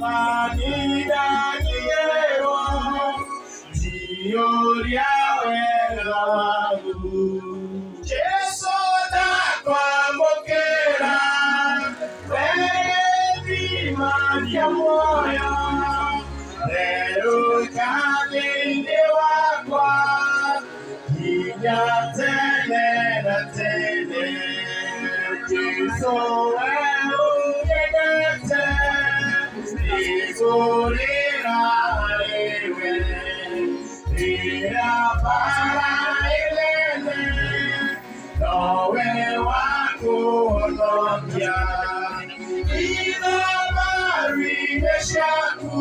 Mwathani ndanyiĩrwo njiyũria wega waku. Jesu ndakwamũkĩra, wee gĩthima kĩa muoyo, therũka thĩinĩ wakwa nginya tene na tene. Jesu wee ũnyendete, nĩngũrĩra harĩ we rĩrĩa mbara ĩnene, nowe wa kũhonokia. Ithamari-inĩ ciaku,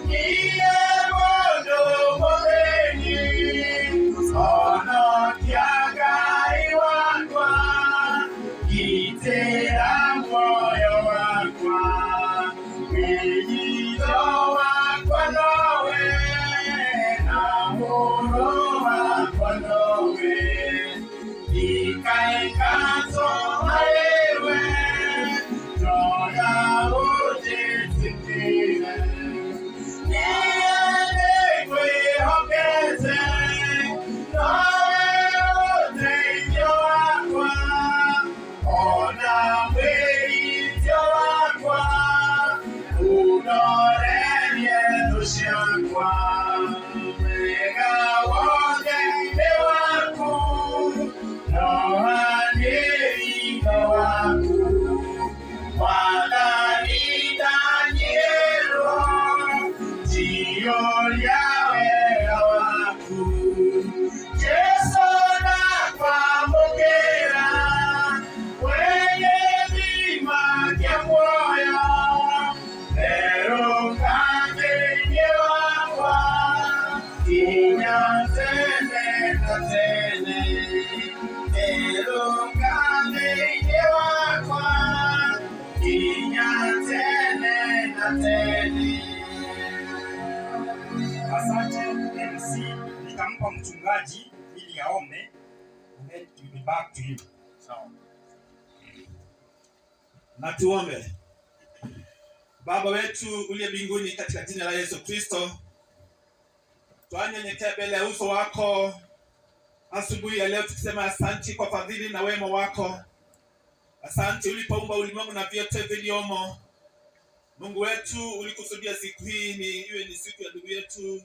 niĩ mũndũ mũthĩni, honokia Ngai wakwa, gitĩra muoyo wakwa. Wĩnyito wakwa nowe, na mũro wakwa nowe, ikaingatwo harĩ we, ndoga ũnjĩtĩkĩre. Niĩ nĩngwĩhokete, nowe ũteithio wakwa, ona wĩitio wakwa, ũndorerie thũ ciakwa. Wega wothe nĩ waku, nohanĩri waku. Mwathani ndanyiĩrwo, njiyũria wega waku. Jesu ndakwamũkĩra, wee gĩthima kĩa muoyo, therũka thĩinĩ wakwa nginya tene na tene. Therũka thĩinĩ wakwa nginya tene na tene. Asante MC, nitampa mchungaji ili aombe and then it will be back to you. Sawa. Na tuombe. Baba wetu uliye mbinguni, katika jina la Yesu Kristo, twanyenyekea mbele ya uso wako asubuhi ya leo tukisema asanti kwa fadhili na wema wako. Asante ulipoumba ulimwengu na vyote viliomo. Mungu wetu, ulikusudia siku hii ni iwe ni siku ya ndugu yetu